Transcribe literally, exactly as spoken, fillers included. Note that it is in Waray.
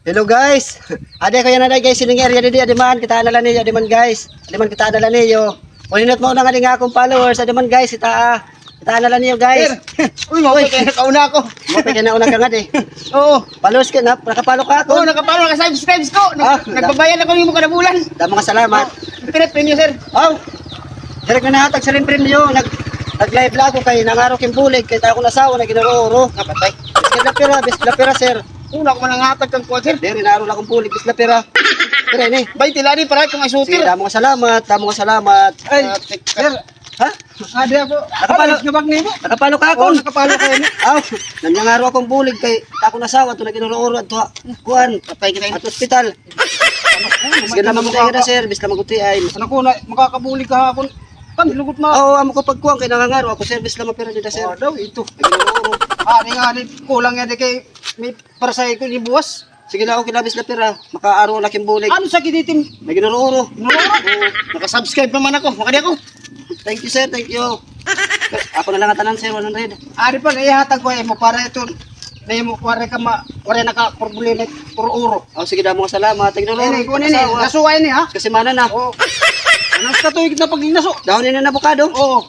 Hello guys. Adi ako yana guys, sining area didi, adi man, kitaa na la niyo, adi man guys. Adi man, kitaa na la niyo. Kun hin-o it mauna ngadi nga akon followers, adi man guys, kitaa. Kitaa na la niyo guys. Sir. Uy, maupay kay nakauna ako. Maupay kay nauna ka ngadi. Oo. Followers ka na, naka-follow ka ako. Oo, naka-follow, naka-subscribe ko. Nag- Ah, nagbabayad ako nimo kada bulan. Damo nga salamat. Pira premyo, sir? Aw. Diri ko nahatag, sir, hin premyo. Nag- nag-live la ako kay nangaro ak hin bulig kay it akon asawa nag-inuro-uro. Napatay. Bisan la pira, bisan la pira, sir. Una ko man nanghatag kang kuan, sir. Diri, nangaro la ak hin bulig, bisan la pira. Pira ini? Baynte la ini para it akon isuti. Sige, damo nga salamat, damo nga salamat. Ay, ah, sir. Ha? Adi ako. Naka-follow. Alas nga bag nimo? Naka-follow ka ako? Oo, naka-follow ka ini. Aw, nangaro ak hin bulig kay it akon asawa adto nag-inuro-uro adto ha kuan. Patay kita ini. Adto ospital. Sige na, magutiay ka na, sir. Bisan la magutiay. Ano ko na, makakabulig ka ha akon. Kan, lugot ma. Oo, amo ko pagkuan kay nangangaro ako, sir. Bisan la mapira dida, sir. Oh, daw, ito. Nag-inuro-uro. Ani, ani, kulang nga di kay may para sa iko ni buwas. Sige na, okay na, bisan la pira. Makaaro la ak hin bulig. Ano sa kiditim? Nag-inuro-uro. Inuro-uro? Oo. Naka-subscribe pa man ako. Makadi ako. Thank you, sir. Thank you. Ako na la nga tanan, sir. One hundred. Ari pa, ihatag ko imo para ito. Na imo, waray ka ma-, waray na ka problema, uro-uro. Oh, sige, damo nga salamat. Tignan mo, ini, kunin ini. Asawa. Lasuwa ini, ha? Kasi mana na. Oo. Ano sa tuig na pag-inaso? Dahon ini na abukado? Oo.